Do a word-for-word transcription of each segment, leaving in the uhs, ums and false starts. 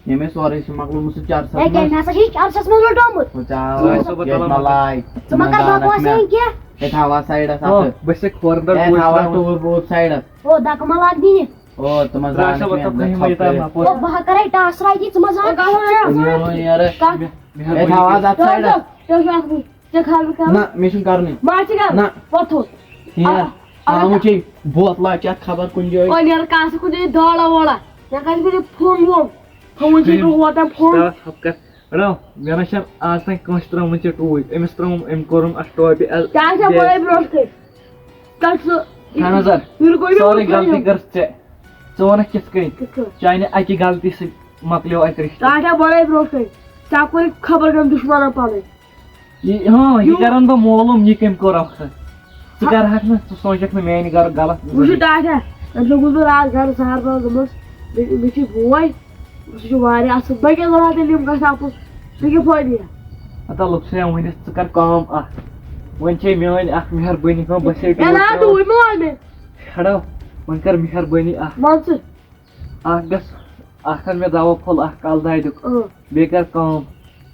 ییٚمۍ سورُے چھُ مۄکلومُت سُہ چرسَس ہے، تیٚلہِ منٛز۔ نہ سا چھُے چرسَس منٛز لوٚٹومُت۔ ہُہ ژاو، ژٕ ٲسۍ سا ییٚتہِ پَتہٕ مہ لَمان؟ لایہِ۔ ژٕ مہ کَر بکواس وۄنۍ کینٛہہ۔ ہے، تھاو اَتھ سایڈَس ہُہ، اَتھٕ۔ بہٕ چھُسَے کھورَن پٮ۪ٹھ ہے، گوٗلۍ تھاو اَتھ ترٛاوان۔ ٹوٗر ووٗر سایڈَس۔ او، دَکہٕ مہ لاگ دِنہِ۔ او، ژٕ مہ ترٛاو زانَکھ سا مےٚ، وۄتھ مےٚ ژھۄپہٕ مہٕ یہِ کَرناو کٔرِتھ۔ پوٚز۔ او، بہٕ ہا کَرَے ٹاس راے تہِ، ژٕ مہ زانَکھ۔ او، گژھ۔ نیرو یارٕ۔ کَتھ؟ مےٚ، مےٚ ہے، تھاو اَتھ، اَتھ سایڈَس۔ ژٕ ٲسۍ اَکھ ژےٚ کھالہٕ بہٕ کھالہٕ۔ نہ، مےٚ چھُنہٕ کَرُنُے۔ ما چھِ کَرُن؟ نہ۔ وۄتھُن۔ یار، آ، آ، آمُت چھے بوتلہ چٮ۪تھ خبر کُنہِ جایہِ۔ او، نیرٕ کانٛہہ سا کُنہِ جایہِ دالہ والہ۔ یا کَتہِ کُنہِ پھوٚم ووٚم۔ تھوٚومُت چھُے بہٕ ووتان پھوٚم۔ تَتھ ہَپ کَتھ۔ رَو، مےٚ نہ چھَنہٕ آز تام کٲنٛسہِ ترٛٲومٕژ یہِ ٹوٗپۍ۔ أمِس ترٛٲوٕم، أمۍ کوٚرُم اَتھ ٹوپہِ ال-، کیٛاہ چھےٚ بیٚیہِ بَرٲے برونٛٹھ کَنہِ؟ کَتھ سُہ؟ اَہَن حظ، سَر۔ یہِ گوٚو مےٚ سٲرٕے وۄنۍ غلطی کٔرٕم۔ کٔر ژےٚ۔ ژٕ وَنکھ کِتھ کٔنۍ؟ کِتھ کٔنۍ؟ چانہِ اَکہِ غلطی سۭتۍ مۄکلیو اَتہِ رِشتہٕ۔ ژٕ آسہٕ ہا بَرٲے برونٛٹھ کَنہِ۔ ژےٚ کوٚرُے خبر کَم دُشمَنَن پَنٕنۍ۔ یہِ، ہاں، یہِ یوٗ- کرن بہٕ معلوم، یہِ کٔمۍ کوٚر اکھ۔ ژٕ ہا۔ کرہکھ نہٕ، ژٕ سونٛچکھ نہٕ میانہِ گرُک غلط۔ وٕچھِو ٹاٹھا، أمۍ سُنٛد گوٚو نہٕ راتھ گرٕ سہر بل گٔمٕژ۔ مےٚ، مےٚ چھُ بوے، سُہ چھُ واریاہ اصل۔ بہٕ کیٛاہ وَنہٕ تیٚلہِ یِم گژھِ اَپُز؟ مےٚ کیٛاہ فٲیدٕ یہِ؟ ہتا لوٚگ سا ؤنِتھ، ژٕ کر کٲم اکھ۔ وۄنۍ چھے میٲنۍ اکھ مہربٲنی کٲم، بس ہے ہے نا، ٹوٗرۍ ٹوٗرۍ مہٕ وَن مےٚ۔ کھڑا، وۄنۍ کر مہربٲنی اکھ۔ وَن ژٕ۔ اکھ گژھ، اکھ اَن مےٚ دوا پھوٚل اکھ کَلہٕ دادیُک۔ اۭں۔ بیٚیہِ کر کٲم،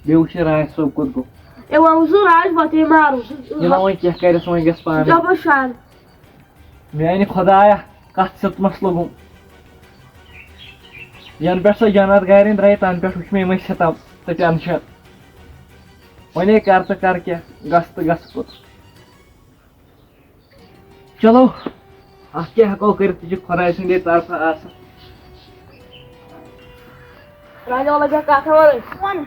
بیٚیہِ وٕچھ یہِ راج صٲب کوٚت گوٚو۔ اے، وۄنۍ وٕچھ سُہ راج پَتہٕ یہِ مارُن۔ سُہ یہِ نہ وۄنۍ کیٚنٛہہ کَرٮ۪س، وۄنۍ گژھِ پانہٕ۔ ژےٚ بہٕ شان۔ میانہِ خۄدایا، کَتھ سیوٚتمَس لوٚگُم۔ یَنہٕ پٮ۪ٹھ سۄ جنت گارٮ۪ن درٛایہِ، تَنہٕ پٮ۪ٹھ وٕچھ مےٚ یِمَے سِتَم تہٕ ٹٮ۪نشَن۔ وۄنۍ ہے کَر تہٕ کَر کیٛاہ، گژھ تہٕ گژھ کوٚت۔ چلو، اَتھ کیٛاہ ہٮ۪کو کٔرِتھ؟ یہِ چھُ خۄداے سٕنٛدے طرفہٕ آسان۔ راجا، وَلہٕ بیٚہہ کَتھ وَنٕنۍ۔ وَن۔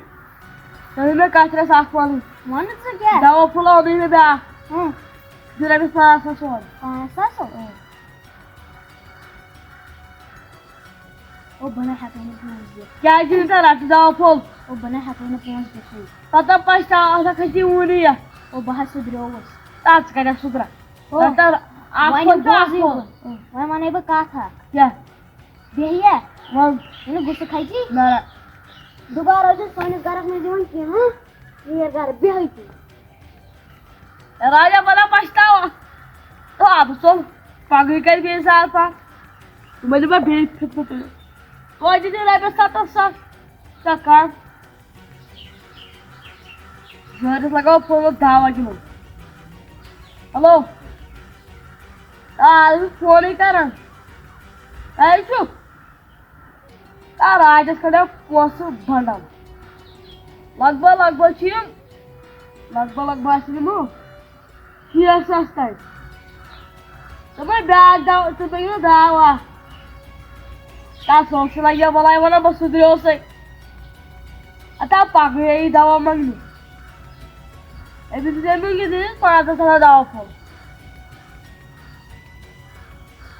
تۄہہِ مےٚ کَتھ رَژھ اَکھ وَنٕنۍ۔ وَن ژٕ کیٛاہ؟ دَوا پھوٚل اوٚنُے مےٚ بیٛاکھ۔ اۭں۔ دِ رۄپیَس پانٛژھ ساس اورٕ۔ پانٛژھ ساس اورٕ؟ اۭں۔ او، بہٕ نہ ہٮ۪کَے نہٕ پونٛسہٕ دِتھ۔ کیٛازِ نہٕ ژےٚ رَٹھ دَوا پھوٚل؟ او، بہٕ نہ ہٮ۪کَے نہٕ پونٛسہٕ دِتھٕے۔ پَتہٕ پَشتاو، اَتھ ہا کھٔتی وُنی یَتھ۔ او، بہٕ ہا سُدھریووُس۔ تَتھ ژٕ کَتٮ۪تھ سُدھرَکھ؟ او، پَتہٕ اَکھ وۄنۍ پھوٚل، بیٛاکھ بوزٕے پھوٚل۔ وۄنۍ۔ وۄنۍ وَنَے بہٕ کَتھ اَکھ۔ کیٛاہ؟ بیٚہیہ۔ وَن۔ یہِ نہٕ غصہٕ کھَسی۔ نہ، نہ۔ دُبارٕ ٲسۍ زِ سٲنِس گَرَس منٛز یِوان کینٛہہ، ہٕنٛہ؟ یہِ گَرٕ بیٚہٕے تی۔ راجا بَنان پَشتاوان۔ تو آبہٕ ژوٚل، پَگہٕے کَرِ بیٚیہِ زار پَتھ۔ تِمَن دِمہٕ بہٕ بیٚیہِ فِتنہٕ تُلِتھ۔ توتہِ دِ رۄپیَس سَتَتھ ساس۔ ژےٚ کَر؟ زٲرِس لَگاو فونَس دَہ وَجہِ منٛز۔ ہیلو۔ آ، یہِ چھُ فونٕے کَران۔ کَتہِ چھُکھ؟ آ، راجَس کھَڑا پونٛسہٕ بنٛڈل۔ لگ بھگ، لگ بھگ چھِ یِم، لگ بھگ، لگ بھگ آسہِ یِمو شیٹھ ساس تام۔ دوٚپمَے بیٛاکھ دَوا، ژٕ بٔنِو دَوا۔ تَتھ اوس سُہ لَگہِ بَلاے وَنان، بہٕ سُدھریوسَے۔ اَتھ آو پَگہٕے یہِ دَوا منٛگنہِ۔ أمِس دِژے مےٚ یہِ دِژ پانٛژَن ساسَن دَوا پھوٚل۔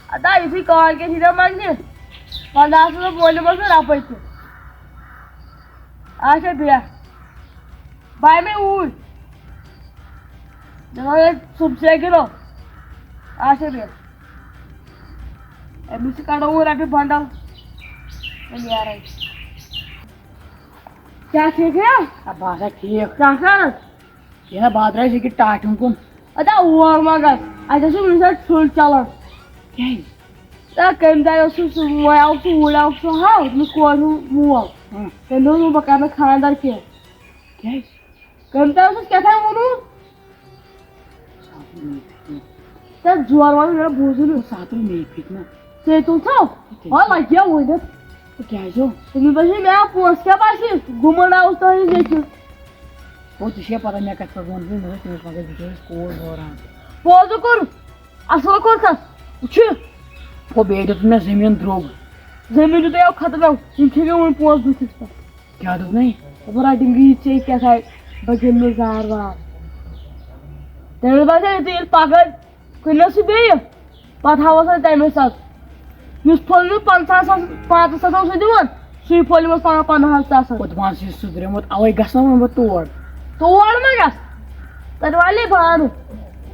ادا، یُتھُے کالکیٹ یی نا منٛگنہِ، پنٛداہ ساس مولہِ منٛز نہٕ رۄپَے تہِ۔ اچھا، بیٚہہ۔ بہٕ آیہِ مےٚ اوٗرۍ۔ مےٚ ووٚن، ہے، صُبسٕے گِنٛدو۔ اچھا، بیٚہہ۔ أمِس تہِ کَڑو وۄنۍ رۄپیہِ بنٛڈل۔ تہٕ نیرَے۔ کیٛاہ ٹھیٖک چھا؟ آ، بہٕ ہسا ٹھیٖک۔ کیٛاہ کَران؟ یہِ نا بازرٕ آسہِ ییٚکیٛاہ ٹاٹھٮ۪ن کُن۔ اَدٕ اور ما گژھ؟ اَتہِ چھُ وُنہِ سا ٹھُل چلان۔ کیٛازِ؟ تہٕ کَمہِ دۄہ اوس سُہ، سُہ وۄنۍ آوُکھ سُہ اوٗرۍ آوُکھ سُہ ہاو، تٔمِس کورِ ہُنٛد مول۔ اۭں۔ تٔمۍ دوٚپ، "بہٕ کَرٕ نہٕ خانٛدر کینٛہہ۔" کیٛازِ؟ کٔمۍ تۄہہِ اوسُس کیٛاہ تام ووٚنمُت؟ سُہ آو مےٚ فِکرِ۔ تَتھ زور وَنُن مےٚ بوٗزُے نہٕ۔ سُہ آو مےٚ فِکرِ۔ ژےٚ تُل تھَو؟ تیٚلہِ ہا لَگہِ ہا ؤنِتھ۔ تہٕ کیٛازِ ہو؟ تٔمِس باسے مےٚ آو پونٛسہٕ کیٛاہ باسہِ؟ گُمَنڈ آوُس تۄہہِ نِش ییٚتہِ۔ ہو، ژےٚ چھےٚ پَتہ مےٚ کَتہِ پٮ۪ٹھ ووٚن؟ مےٚ دوٚپ، تٔمِس مگر بِچٲرِس کوٗر زوران۔ پوٚز کوٚر۔ اَصٕل کوٚر تَتھ۔ وٕچھِ۔ ہو، بیٚیہِ دیُت مےٚ زٔمیٖن درٛوگ۔ زٔمیٖن دیُت یَو ختم یَو۔ یِم چھِ مےٚ وٕنہِ پونٛسہٕ بٕتھِس پٮ۪ٹھ۔ کیٛاہ دوٚپ نَے؟ دوٚپُن، رَٹِنۍ گٔیی ژےٚ کیٛاہ تھایہِ، بہٕ گِنٛدٕ نہٕ زار وار۔ تٔمِس باسیو، یُتھُے ییٚلہِ پَگاہ کٕنِو سُہ بیٚیہِ، پَتہٕ ہاوَس وۄنۍ تَمے ساتہٕ۔ یُس پھوٚل مےٚ پنٛژاہ ساس، پانٛژَن ساسَن اوس سُہ دِوان، سُے پھوٚل یِمَس پَنٛداہ، پَنٛداہَن ساسَن۔ خۄدوان چھُ سُدریومُت، اَوَے گژھنو وۄنۍ بہٕ تور۔ تور ما گژھ؟ تَتہِ والے بانہٕ۔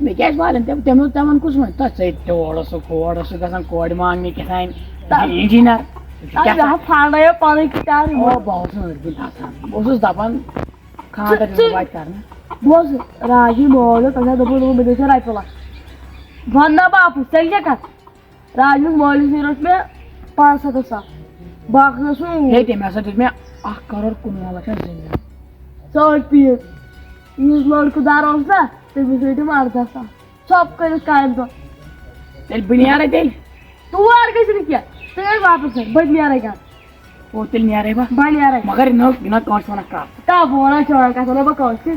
مےٚ کیٛازِ والن؟ تِم، تِمو، تِمن کُس وَنہِ؟ تۄہہِ ژٔٹۍ تہِ اورٕ اوسُکھ، ہور اوسُکھ گژھان کورِ مانٛگنہِ کیٛاہ تام۔ تَتھ، اِنجیٖنر۔ تَتھ کیٛاہ مےٚ ہا تام؟ پھاڑے پَنٕنۍ کِتاب۔ او، بہٕ اوسُس أنٛدۍ کِنۍ اَسان۔ بہٕ اوسُس دَپان، خانٛدر ژٕ، ژٕ، چھُ وَتہِ کرنہٕ۔ بوز، راجی مول، تٔمۍ ہا دوٚپُن، دوٚپُن، مےٚ دِیِو تُہۍ رۄپیہِ لَچھ۔ وَن نا بہٕ اَپُز، تیٚلہِ کیٛاہ کَرٕ؟ راجنَس مٲلِس نِش روٚٹ مےٚ پانٛژھ ہَتھ ساس۔ باقٕے اوس نہٕ ہے، تٔمۍ ہسا دیُت مےٚ اکھ کرور کُنوُہ لچھن زٔمیٖن۔ سٲڑۍ پیٖر۔ یُس لڑکہٕ دار اوس نا، تٔمِس رٔٹۍ یِم ارداہ ساس۔ ژھۄپ کٔرِتھ کامہِ دۄہ۔ تیٚلہِ بہٕ نیرے تیٚلہِ۔ تور گٔژھۍ نہٕ کینٛہہ۔ ژٕ گژھ واپس گرٕ۔ بہٕ تہِ نیرے گرٕ۔ او، تیٚلہِ نیرے بہٕ۔ بہٕ نیرے۔ مگر یہِ نہ، یہِ نہ کٲنٛسہِ وَنکھ کَتھ۔ تا بہٕ وَنان چٲنۍ کَتھ وَنو بہٕ کٲنٛسہِ۔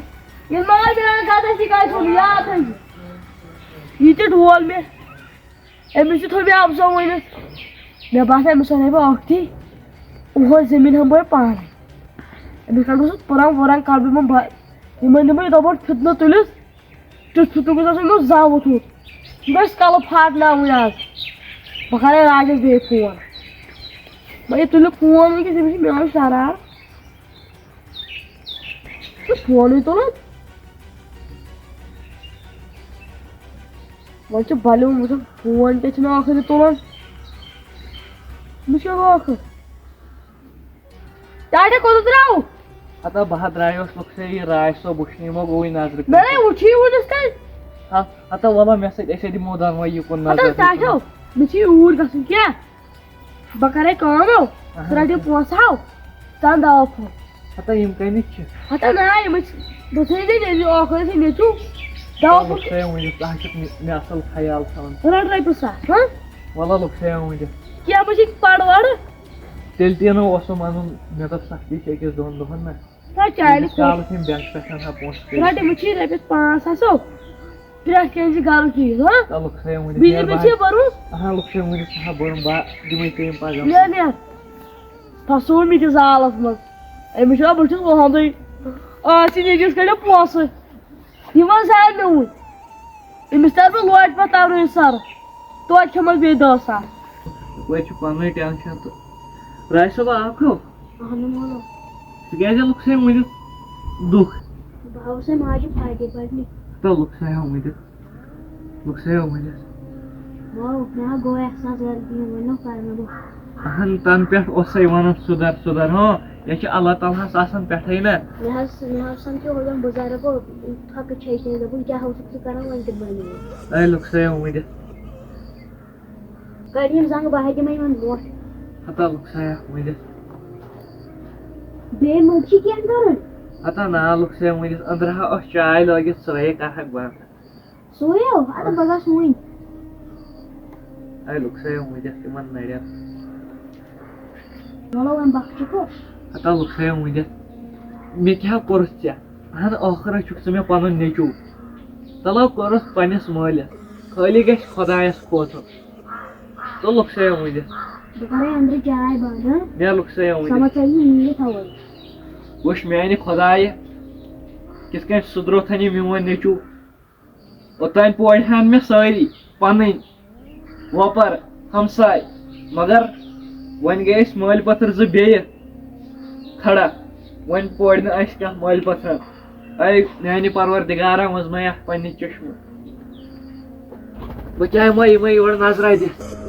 ییٚلہِ ماے بیٚہان کَتھ آسہِ، یہِ کَتہِ وَنہٕ؟ یاد تھٲیزِ۔ یہِ تہِ ڈول مےٚ۔ أمِس تہِ تھوٚو مےٚ اَپزو ؤنِتھ۔ مےٚ باسان، أمِس وَنے بہٕ ٲکھتی۔ اوہوے، زٔمیٖن ہٮ۪مہٕ بہٕ پانَے۔ أمِس کَڑٕ بہٕ سُہ پٕرَم وٕرَم، کَڑٕ بہٕ یِمَن با-، یِمَن دِمہٕ بہٕ یِتھَے پٲٹھۍ فِتنہٕ تُلِتھ۔ تیُتھ فِتنہٕ گوٚژھ آسُن، یُتھ زاوُت ہیوٗ۔ یہِ گژھِ کَلہٕ پھاٹناوٕنۍ آز۔ بہٕ کَرَے راجَس بیٚیہِ فون۔ وۄنۍ یہِ تُلہِ فون وٕنۍکٮ۪س، أمِس چھِ مےٚ وۄنۍ شرار۔ یہِ چھُ فونٕے تُلان۔ وۄنۍ چھُ بَلیومُت، فون تہِ چھُنہٕ ٲخٕر یہِ تُلان۔ مےٚ چھُ ٲخٕر۔ ٹاٹا کوٚت درٛاو؟ ہتا بہٕ ہا درٛایوس، لوٚگ سا یہِ راج صٲب وٕچھنہِ، یِمو گوٚوٕے نظرِ کُن۔ مےٚ نے وٕچھی وُنِس تام۔ ہا، ہتا وَلہ مےٚ سۭتۍ، أسۍ ہے دِمو دۄنوَے یِکُن ہتا نظر۔ ٹاٹھو، مےٚ چھُ یہِ اوٗرۍ گژھُن کیٛاہ؟ بہٕ کَرَے کٲم، اہن۔ ژٕ رَٹہِ پونٛسہٕ ہاو، ژٕ اَن دَوا پھوٚل۔ ہتا یِم کَمِکۍ چھِ؟ ہتا نہ، یِمَے چھِ، بہٕ تھٲیِزے تیٚلہِ یہِ ٲخٕر یُتھُے مےٚ چھُ دَوا پھوٚل۔ لوٚگ سا یہِ ؤنِتھ، ژٕ ہا چھُکھ مےٚ، مےٚ اَصٕل خیال تھاوان۔ رَٹ رۄپیہِ ساس، ہہ؟ وَلہ لوٚگ سا یہِ ؤنِتھ۔ کینٛہہ ما چھِ پَڑٕ وَڑٕ؟ تیٚلہِ تہِ نہٕ اوسُم اَنُن، مےٚ دوٚپ سَختی چھِ أکِس دۄن دۄہَن نہ۔ تَتھ چانہِ ییٖتِس کالَس یِم بٮ۪نٛک پٮ۪ٹھ اَنہٕ ہا پونٛسہٕ کٔرِتھ۔ رَٹہِ مےٚ چھی رۄپیَس پانٛژھ ساس ہو، پرٛٮ۪تھ کینٛہہ چھِ گَرُک چیٖز، ہا؟ تَلُک سا یِم ؤنِتھ بِجلی مہربٲنی۔ بِل چھِ بَرُن؟ اَہَن، لُکھ چھِ یِم ؤنِتھ، سا بَرُن، بہٕ دِمَے ژےٚ یِم پَگاہ۔ مےٚ، مےٚ پھَسوو مےٚ کِس زالَس منٛز۔ أمِس چھُ، بہٕ چھُس وَہَنٛدٕے۔ آ، ژٕ نیٚچوِس کَڑیو پونٛسہٕ۔ یہِ ما زالہِ مےٚ وُنہِ؟ أمِس تَل بہٕ لوٹہِ پَتہٕ تَرُن سَر۔ توتہِ کھٮ۪مَس بیٚیہِ دَہ ساس۔ وۄنۍ چھُ پَنُنُے ٹٮ۪نشَن تہٕ۔ راجہِ صٲب، آو کھیوٚو؟ اَہَن مولو۔ ژٕ کیٛازِ لوٚگ سا ؤنِتھ دُکھ؟ بہٕ آوُس ہے ماجہِ پارٹی پَرنہِ۔ تہٕ لوٚگ سا ؤنِتھ؟ لوٚگ سا ؤنِتھ؟ واو، مےٚ ہا گوٚو احساس غلطی ہُنٛد، وۄنۍ ما کَرٕ نہٕ بہٕ۔ اہن، تَنہٕ پٮ۪ٹھ اوسَے وَنان سُدھر، سُدھر، ہاں، یہِ چھِ اللہ تعالیٰ ہَس آسان پٮ۪ٹھَے نہ۔ مےٚ حظ، مےٚ حظ سَمکھیو ہُتٮ۪ن بُزرگو، تھۄکہٕ چھے ژےٚ، دوٚپُن، کیٛاہ اوسُکھ ژٕ کَران، وۄنۍ کِتھ بَنیووُتھ؟ اے لُکھ سا یِم ؤنِتھ۔ کَڑِ یِم زنٛگہٕ، بہٕ ہا دِمَے یِمَن برونٛٹھ۔ ہتا لُکھ سا یَکھ ؤنِتھ۔ بیٚیہِ مٔکھِ کینٛہہ کَرُن؟ ہتا نا لُکھ سا یِم ؤنِتھ، أنٛدرٕ ہا ٲس چاے لٲگِتھ، سۄے کَرہَکھ بنٛد۔ سُے ہو؟ اَدٕ بہٕ گژھٕ وُنۍ۔ اے لُکھ سا یِم ؤنِتھ تِمَن نَرٮ۪ن۔ چلو وۄنۍ بخچہِ کُس؟ ہتا لُکھ سا یِم ؤنِتھ۔ مےٚ کیٛاہ کوٚرُتھ ژےٚ؟ اہن، ٲخرس چھُکھ ژٕ مےٚ پنُن نیٚچوٗ۔ تلو کوٚرُس پننِس مٲلِس، خٲلی گژھِ خۄدایس کھوژُن۔ تُلُکھ سا یِم ؤنِتھ۔ بہٕ کرے أنٛدرٕ چاے بنٛد، ہاں؟ نیرُکھ سا یِم ؤنِتھ۔ سمجھ آیہِ یی یہِ تھاوُن۔ وٕچھ میانہِ خۄدایہِ، کِتھ کٔنۍ سُدروتھن یہِ میون نیٚچوٗ۔ اوٚتام پورِ ہن مےٚ سٲری پنٕنۍ وۄپر، ہمساے، مگر وۄنۍ گٔے أسۍ مٲلۍ پٔتھٕر زٕ بیٚیہِ کھڑا۔ وۄنۍ پورِ نہٕ اَسہِ کانٛہہ مٲلۍ پٔتھرن۔ اے میانہِ پروردگارا، منٛز مہ یتھ پننہِ چشمہٕ۔ بہٕ کیٛاہ یِمے، یِمے یورٕ نظرا دِتھ۔